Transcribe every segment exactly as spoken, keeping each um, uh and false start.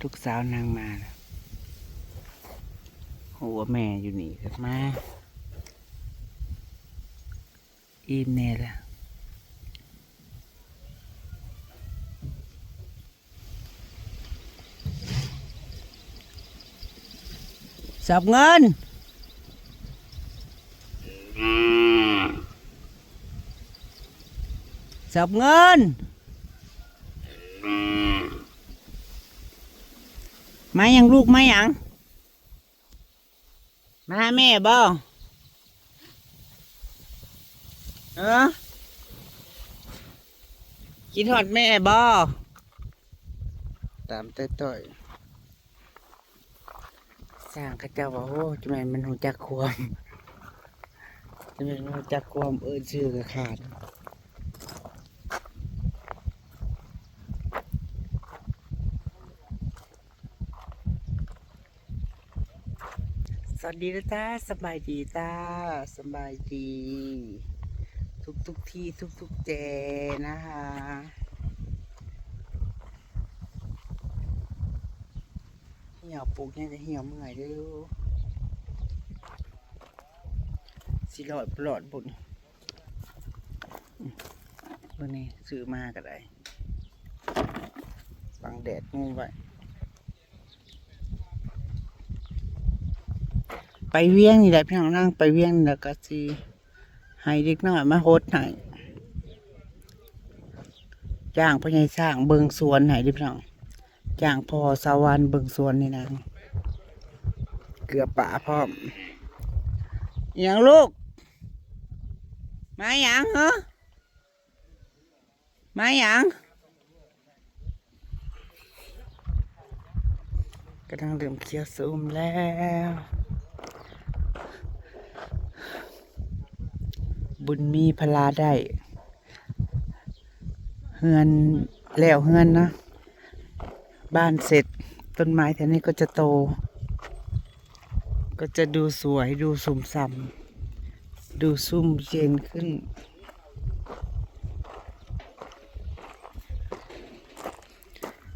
ลูกสาวนางมาแล้ว หัวแม่อยู่นี่ก็มา อิ่มแน่ละ สับเงิน สับเงิน มายังลูก มายัง มาหาแม่บ่ เออ คิดฮอดแม่บ่ ตามต้อยๆ สร้างเขาเจ้าว่า โอ้ จะแม่นมันฮู้จักความ จะแม่นมันฮู้จักความ เอิ้นชื่อก็ขาด สวัสดีนะจ๊ะ สบายดีจ้า สบายดี ทุกทุกที่ ทุกทุกแจนะคะ เหี่ยวปลูกยังจะเหี่ยวเมื่อยเด้อ สิรอดบ่รอดบุญ เบิ่งนี่ ซื้อมาก็ได้ บังแดดงูไว้ ไปเวียงนี่แหละพี่น้อง นางไปเวียงนี่แหละ ก็สิให้เด็กน้อยมาฮดให้ จ้างพ่อใหญ่สร้างเบิ่งสวนให้เด้อพี่น้อง จ้างพ่อสวรรค์เบิ่งสวนนี่นะ เกลือป่าพร้อม อิหยังลูก มาหยังเหรอ มาหยัง กำลังเริ่มเคี้ยวซูมแล้ว บุญมีพลาได้ เฮือน แล้วเฮือนนะ บ้านเสร็จ ต้นไม้แถวนี้ก็จะโต ก็จะดูสวย ดูซุ่มซ่าม ดูซุ่มเย็นขึ้น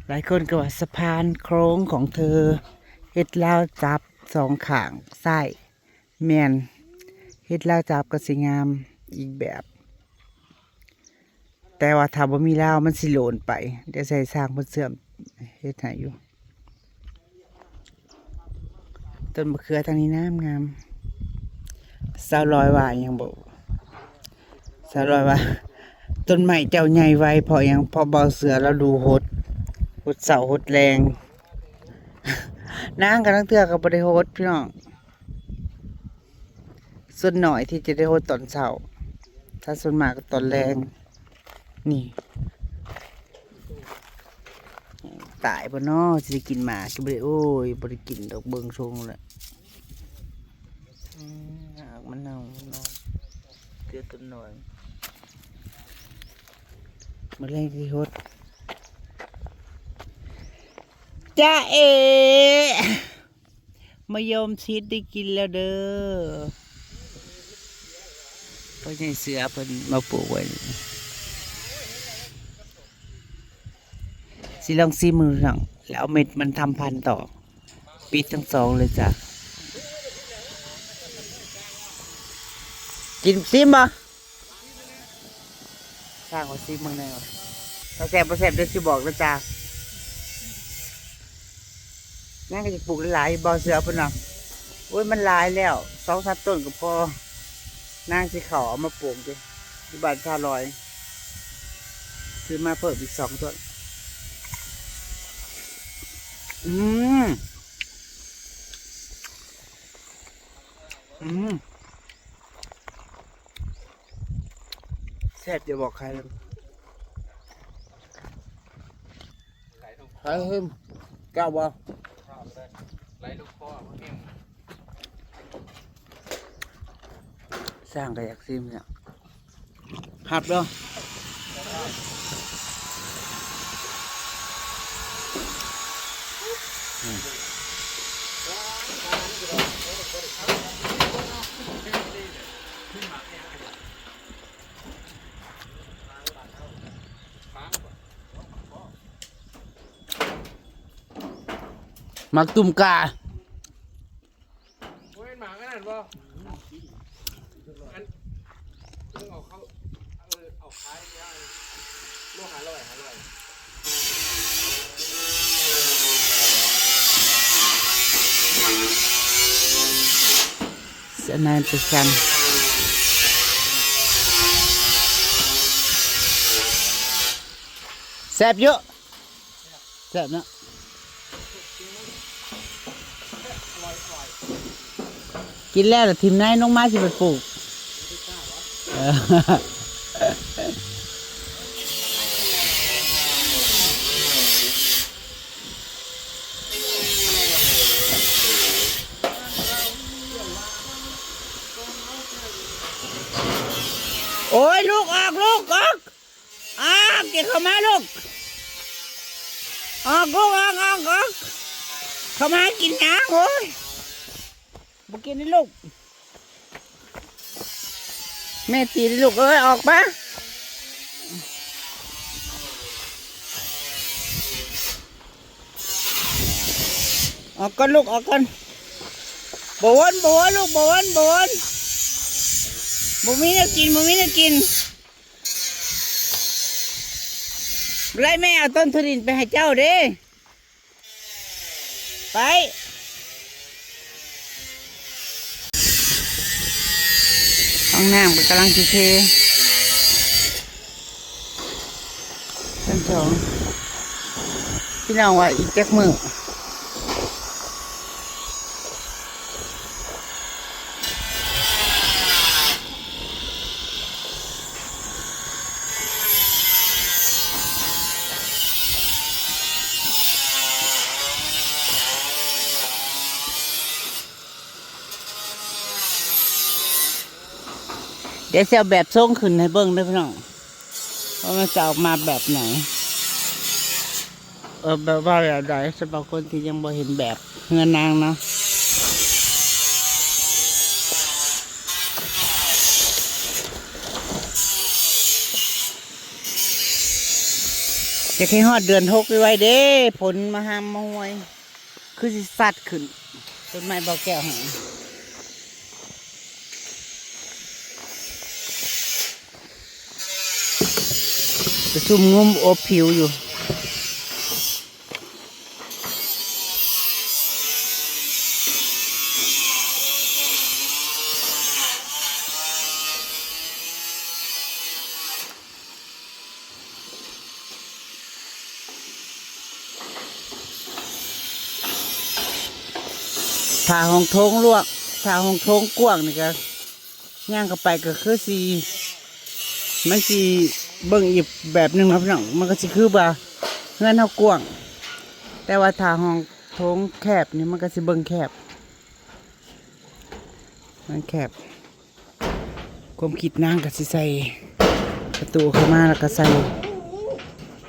หลายคนก็ว่าสะพานโค้งของเธอ เฮ็ดราวจับสองข้างซ้าย แม่น เฮ็ดราวจับก็สิงามอีกแบบ แต่ว่าถ้าบ่มีราวมันสิโลนไป เดี๋ยวใส่สร้างเพิ่นเชื่อมเฮ็ดให้อยู่ ต้นมะเขือทางนี้งามงาม สาวลอยว่าหยังบ่ สาวลอยว่า ต้นไม้เจ้าใหญ่ไวเพราะหยัง เพราะบ่าวเสือลาวดูฮด ฮดเช้าฮดแลง นางก็ลางเทื่อก็บ่ได้ฮดพี่น้อง ส่วนน้อยที่จะได้ฮดตอนเช้า ถ้าส่วนมากก็ตอนแลง นี่ ตายบ่น้อ สิได้กินหมาก สิบ่ได้ โอ้ย บ่ได้กินดอก เบิ่งทรงแล้ว อืม หมากมันเน่า มันเน่า เกลือต้นน้อย มื้อแลงสิฮด จ้าเอ๋ มะยมชิดได้กินแล้วเด้อ พ่อใหญ่เสือเพิ่นมาปลูกไว้ สิลองชิมมื้อหลัง แล้วเอาเม็ดมันทำพันธุ์ต่อ ปิดทั้งสองเลยจ้ะ กิน ชิมบ่ สร้างว่าซิมเบิ่งแน่ว่า ถ้าแซ่บบ่แซ่บเดี๋ยวสิบอกนะจ๊ะ นางก็สิปลูกหลายๆ บ่าวเสือเพิ่นน่ะ โอ้ย มันหลายแล้ว สองสามต้นก็พอ นางสิเข้าเอามาปลูกอยู่ อยู่บ้านท่าลอย ซื้อมาเพิ่มอีกสองต้น อืม อืม แซ่บอย่าบอกใครเลย ใครเพิ่มเก้าบ่ สร้างก็อยากซิมเนี่ย หับเด้อ อืม หมากตุ่มกา บ่แม่นหมากอันนั้นบ่ อัน เพิ่งเอาเข้า เออ เอาขายเนี่ย โลห้าร้อย ห้าร้อย เสียนายประชัน แซ่บอยู่ แซ่บเนาะ กินแล้วล่ะ ถิ่มนายน้องไม้สิไปปลูก เออ โอ้ย ลูกออก ลูกออก ออก เก็บเข้ามาลูก ออกลูก ออก ออก ออก เข้ามากินหยัง โอ้ย บ่กินนี่ลูก แม่ตีนี่ลูกเอ้ย ออกมา ออกก่อนลูก ออกก่อน บ่วน บ่วนลูก บ่วน บ่วน บ่มีแนวกิน บ่มีแนวกิน ไล่แม่เอาต้นทุเรียนไปให้เจ้าเด้ ไป ห้องน้ำก็กำลังสิเท ชั้นสอง พี่น้องว่าอีกจักมื้อ เดี๋ยวสิเอาแบบทรงขึ้นให้เบิ่งเด้อพี่น้อง ว่ามันจะออกมาแบบไหน เออ แบบว่าแบบใด สำหรับคนที่ยังบ่เห็นแบบเฮือนนางเนาะ อยากให้ฮอดเดือนหกไวๆเด้ ฝนมาห้ามมาห้วย คือสิสัดขึ้น ต้นไม้เบาแก้วแห้ง ประชุมงุ้มอบผิวอยู่ ถ้าห้องโถงลวก ถ้าห้องโถงกว้างนี่ก็ ย่างเข้าไปก็คือสิ มันสิเบิ่งอีกแบบหนึ่งครับพี่น้อง มันก็สิคือว่าเฮือนเฮากว้าง แต่ว่าถ้าห้องโถงแคบนี่มันก็สิเบิ่งแคบ มันแคบ ความคิดนางก็สิใส่ประตูเข้ามาแล้วก็ใส่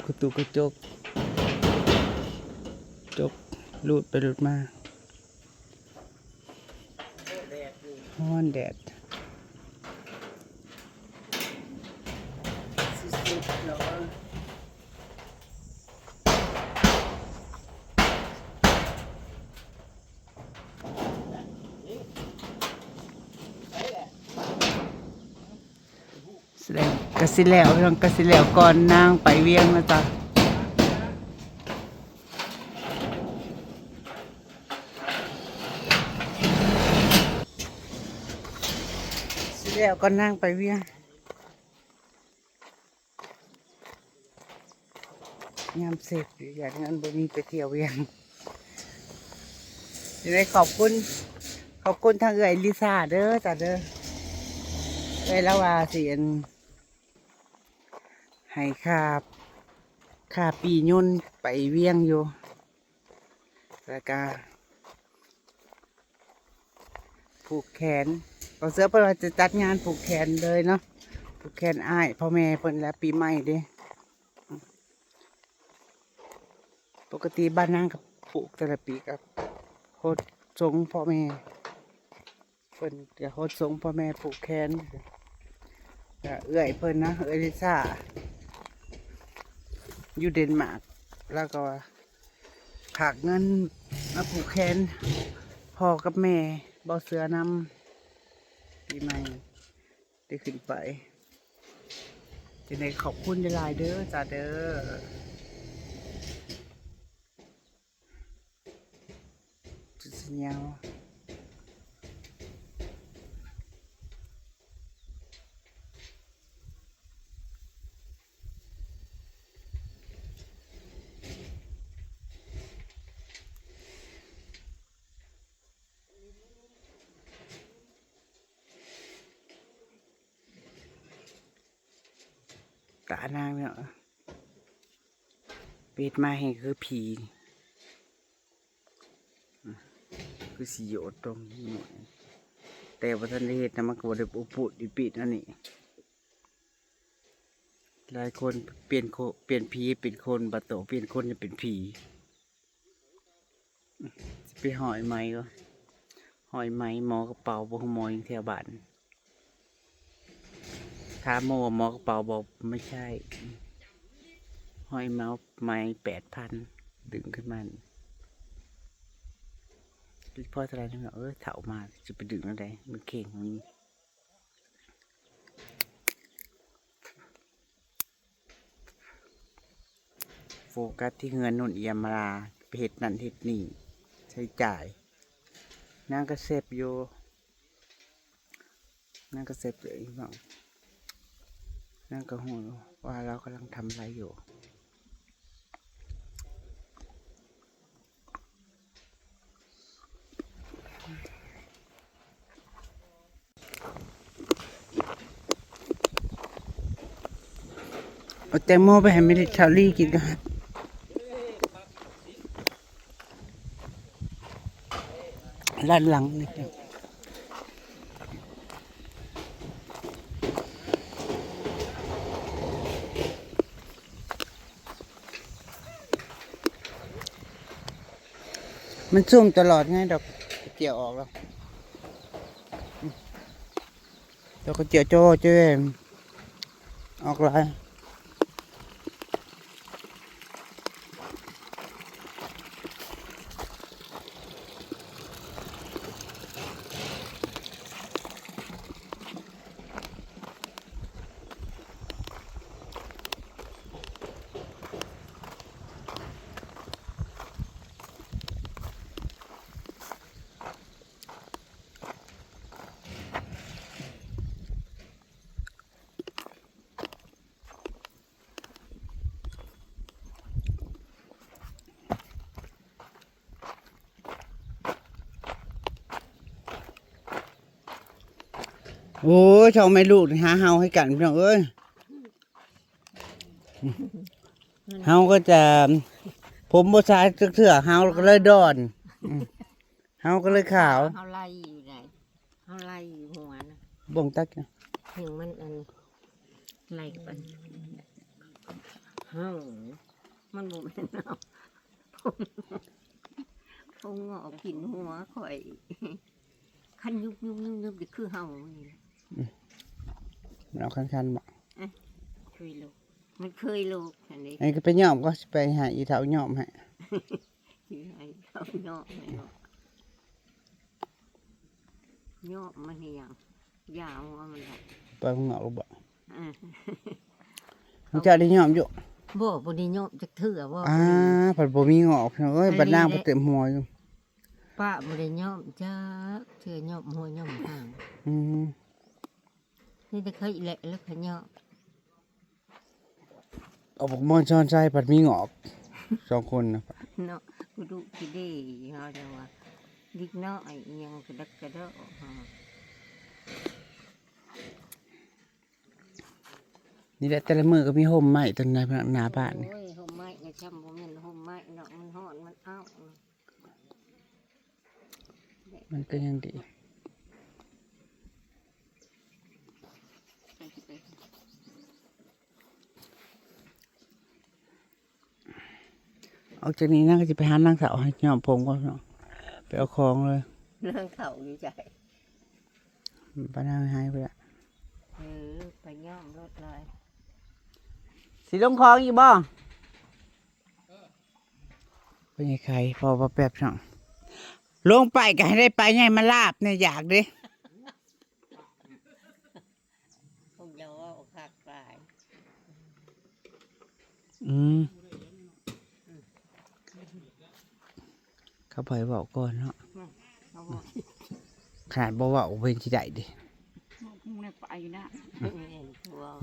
ประตูกระจก จกลูดไปลูดมา ฮ้อนแดด แสดงกะสิแล้วพี่น้อง กะสิแล้วก่อนนางไปเวียงนะจ๊ะ สิแล้วก่อนนางไปเวียง ยามเสพอยู่อย่างนั้นบ่มีไปเที่ยวเวียง ยังไงขอบคุณ ขอบคุณทางเอื้อยลิซ่าเด้อจ้ะเด้อ เอื้อยลาวาสิอัน ให้ค่า ค่าปียนต์ไปเวียงอยู่ แล้วก็ ผูกแขน บ่าวเสือเพิ่นว่าจะจัดงานผูกแขนเลยเนาะ ผูกแขนอ้ายพ่อแม่เพิ่นและปีใหม่เด้ ปกติบ้านนางก็ผูกแต่ละปีก็โฮดส่งพ่อแม่ เพิ่นก็โฮดส่งพ่อแม่ผูกแขน ก็เอื้อยเพิ่นนะ เอื้อยลิซ่า อยู่เดนมาร์ก แล้วก็ฝากเงิน ผูกแขนพ่อกับแม่ บ่าวเสือนำ ปีใหม่ได้ขึ้นไป จังใดขอบคุณหลายๆเด้อจ้าเด้อ จุดสัญญาณ ตานางเนาะ ปิดมาให้คือผี คือสิโยดตรงนี้หน่อย แต่ว่าท่านได้เห็นนะ มันก็บ่ได้อุปุดอีปิดอันนี้ หลายคนเปลี่ยนโค เปลี่ยนผีเป็นคน บัดโตเปลี่ยนคนจะเป็นผี สิไปห้อยไหมก็ ห้อยไหมหมอกระเป๋า บ่หมอยังแถวบ้าน ถามหมอว่าหมอกระเป๋า บอกไม่ใช่ ห้อยเมาส์ไหม แปดพัน ดึงขึ้นมา พ่อเท่าไหร่นี่เนาะ เออ เฒ่ามาจะไปดึงอะไร มันเข่งมัน โฟกัสที่เฮือนนุ่นเอียมมาลา ไปเฮ็ดนั่นเฮ็ดนี่ ใช้จ่าย นางก็เซฟอยู่ นางก็เซฟอยู่อีกเนาะ นางก็ฮู้ว่าเรากำลังทำอะไรอยู่ เอาแตงโมไปให้แม่เฒ่าลี่กินก่อน ด้านหลังนี่ครับ มันซุ่มตลอดไง ดอกกระเจียวออกแล้ว ดอกกระเจียวโจ้เจ้ย ออกหลาย โอ้ย ช่องแม่ลูกนี่หาเห่าให้กันพี่น้องเอ้ย เห่าก็จะ ผมบ่สายจักเทื่อ เห่าก็เลยดอน อืม เห่าก็เลยขาว เฮาไล่อยู่ได เฮาไล่อยู่หัวนะ บ่งตักนะ เห็นมันอัน ไล่กัน เห่า มันบ่แม่นเห่า ผมงอกกินหัวข่อย คันยุบยุบยุบยุบก็คือเห่านี่แหละ มันเอาคันๆบ่ เอ้ย เคยโลก มันเคยโลกอันนี้ อันนี้ก็ไปย้อมก็สิไปหาอีเฒ่าย้อมให้ สิให้เขาย้อมให้เนาะ ย้อมมันให้หยัง ยาวเอามันละ ไปข้างนอกบ่ อ่า มันจะได้ย้อมอยู่ บ่ บ่ได้ย้อมจักเทื่อบ่ อ่า บ่ได้ ผัดบ่มีงอกพี่น้องเอ้ย อันนี้ บัดนาง แหละ บ่เต็มหัวอยู่ ป้าบ่ได้ย้อมจักเทื่อ ย้อมหัวย้อมหาง อืม นี่แต่เคยแหละแล้วขะย้อม เอาบักม่อนช้อนใส่ผัดมีงอก สองคนนะ เนาะ กูดุขี้เด้เฮาจังว่า เด็กน้อยอีหยังกระดักกระเดาะ นี่แหละแต่ละมื้อก็มีโฮมไม้ต้นหน้าบ้านนี่ โอ้ย โฮมไม้นะ จำบ่แม่นโฮมไม้เนาะ มันฮ้อน มันอ้าว มันก็ยังดี ออกจากนี้นางก็สิไปหานางสาวให้ย้อมผมก่อนเนาะ ไปเอาของเลย นางเฒ่าอยู่ไส ป้านางหายไปละ เออ ไปย้อมรถเลย สิลงของอีกบ่ เป็นไงใคร พอบ่แป๊บเนาะ ลงไปก็ให้ได้ปลาใหญ่มาลาบเนี่ย อยากเด้ พวกเจ้าเว้าคักหลาย อืม เขาไปเว้าก่อนเนาะ อืม เขาบอก ขนาดบ่เว้าเป็นสิได้เด้ มึงเนี่ยไปนะ อืม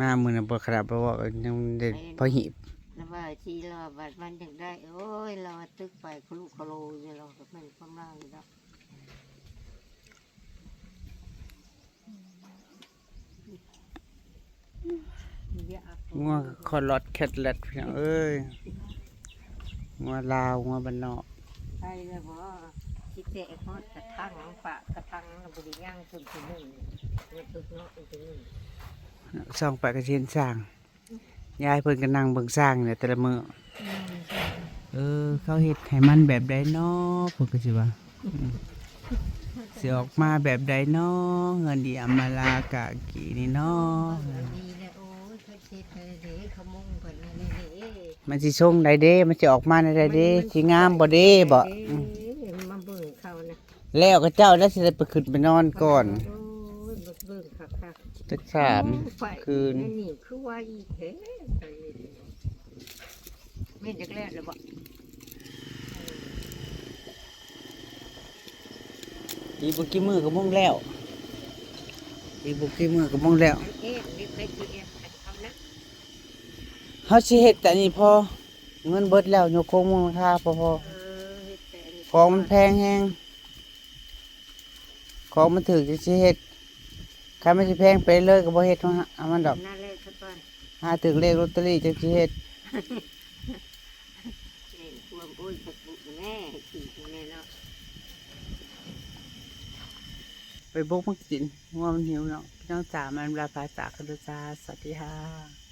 มามื้อนั้นบ่ ขนาดบ่เว้ายังได้ ไป พอหีบ แล้วว่าสิรอบัดมันจังได้ โอ้ย รอตึกไปคลุคลุอยู่ รอกับแม่นความลาวอยู่ดอก งัวคอลอดแคทแลตพี่น้องเอ้ย งัวลาว งัวบ้านนอก ไปแล้วบ่ สิแตะฮอดกระทั่งปะกระทั่งแล้วบ่ได้ย่างคนผู้หนึ่ง เนี่ยตึกเนาะ อีกตัวหนึ่ง ส่องไปก็สิเห็นช้าง ยายเพิ่นก็นั่งเบิ่งช้างเนี่ยแต่ละมื้อ อืม เออ เขาเฮ็ดให้มันแบบใดน้อ เพิ่นก็สิว่า อืม สิออกมาแบบใดน้อ เฮือนอีอำมาลากากีนี่น้อ ดีแล้ว โอ้ย เขาเฮ็ดให้เด้ เขามุ่งเพิ่นให้เด้ มันสิทรงใดเด้ มันสิออกมาในใดเด้ มัน มัน สิงามบ่เด้ บ่ เด้ อืม มาเบิ่งเขานะ แล้วก็เจ้าแล้วสิได้ไปขึ้นไปนอนก่อน โอ้ย เบิ่งคักๆ จักสาม โอ้ย คืน อันนี้คือว่าอีแท้ แม่นจักแล้วหรือบ่ อีกบ่กี่มื้อก็มุ่งแล้ว อีกบ่กี่มื้อก็มุ่งแล้ว อันเอ็นนี่ไปสิเอ็นอันเขานะ เฮาสิเฮ็ดแต่นี่พอ เงินเบิดแล้ว ยกโครงมูลค่าพอๆ เออ เฮ็ดแต่อันนี้ ของมันแพงแฮง ของมันถูกจั่งสิเฮ็ด คันมันสิแพงไปเลยก็บ่เฮ็ดของเฮามันดอก นั่นแหละซะก่อน หาถูกเลขลอตเตอรี่จั่งสิเฮ็ด เล่นความโอ้ยปลุกปลุกแม่ ขี่แม่เนาะ ไปบุกมากิน งัวมันหิวเนาะ พี่น้องจ๋า มาลาพาจากกันเด้อจ้า สวัสดีค่ะ